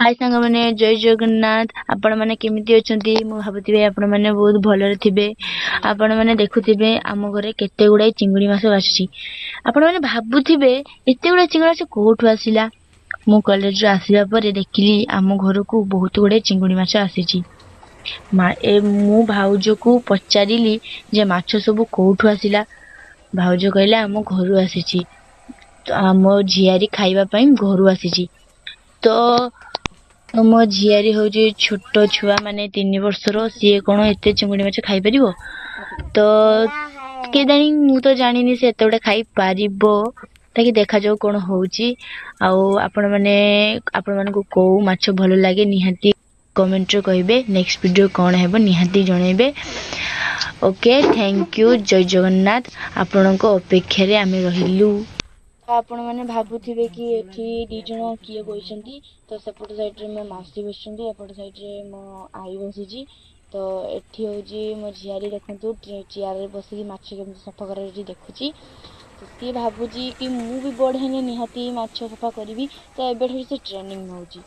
High ସାଙ୍ଗମାନେ, ଜୟ ଜଗନ୍ନାଥ। ଆପଣମାନେ କେମିତି ଅଛନ୍ତି? ମୁଁ ଭାବୁଥିବେ ଆପଣମାନେ ବହୁତ ଭଲରେ ଥିବେ। ଆପଣମାନେ ଦେଖୁଥିବେ ଆମ ଘରେ କେତେ ଗୁଡ଼ାଏ ଚିଙ୍ଗୁଡ଼ି ମାଛ ଆସିଛି। ଆପଣମାନେ ଭାବୁଥିବେ ଏତେ ଗୁଡ଼ାଏ ଚିଙ୍ଗୁଡ଼ି ମାଛ କେଉଁଠୁ ଆସିଲା? ମୁଁ କଲେଜରୁ ଆସିବା ପରେ ଦେଖିଲି ଆମ ଘରକୁ ବହୁତ ଗୁଡ଼ାଏ ଚିଙ୍ଗୁଡ଼ି ମାଛ ଆସିଛି। ମା ଏ ମୁଁ ଭାଉଜକୁ ପଚାରିଲି ଯେ ମାଛ ସବୁ କେଉଁଠୁ ଆସିଲା? ଭାଉଜ କହିଲେ ଆମ ଘରୁ ଆସିଛି, ଆମ ଝିଆରୀ ଖାଇବା ପାଇଁ ଘରୁ ଆସିଛି। ତ ମୋ ଝିଆରୀ ହେଉଛି ଛୋଟ ଛୁଆ, ମାନେ 3 ବର୍ଷର, ସିଏ କ'ଣ ଏତେ ଚିଙ୍ଗୁଡ଼ି ମାଛ ଖାଇପାରିବ? ତ କେଜାଣି, ମୁଁ ତ ଜାଣିନି ସେ ଏତେ ଗୁଡ଼ା ଖାଇପାରିବ ତାକି। ଦେଖାଯାଉ କ'ଣ ହେଉଛି। ଆଉ ଆପଣମାନେ, ଆପଣମାନଙ୍କୁ କେଉଁ ମାଛ ଭଲ ଲାଗେ ନିହାତି କମେଣ୍ଟରେ କହିବେ। ନେକ୍ସଟ ଭିଡ଼ିଓ କ'ଣ ହେବ ନିହାତି ଜଣାଇବେ। ଓକେ, thank you, ଜୟ ଜଗନ୍ନାଥ। ଆପଣଙ୍କ ଅପେକ୍ଷାରେ ଆମେ ରହିଲୁ। ଆପଣମାନେ ଭାବୁଥିବେ କି ଏଠି 2 ଜଣ କିଏ ବସିଛନ୍ତି? ତ ସେପଟ ସାଇଡ଼୍ରେ ମୋ ମାଉସୀ ବସିଛନ୍ତି, ଏପଟ ସାଇଡ଼୍ରେ ମୋ ଆଈ ବସିଛି। ତ ଏଠି ହେଉଛି ମୋ ଝିଆରୀ, ଦେଖନ୍ତୁ ଚେୟାରରେ ବସିକି ମାଛ କେମିତି ସଫା କରାଯାଉଛି ଦେଖୁଛି। ତ ସିଏ ଭାବୁଛି କି ମୁଁ ବି ବଡ଼ ହେଲେ ନିହାତି ମାଛ ସଫା କରିବି। ତ ଏବେଠାରୁ ସେ ଟ୍ରେନିଂ ନେଉଛି।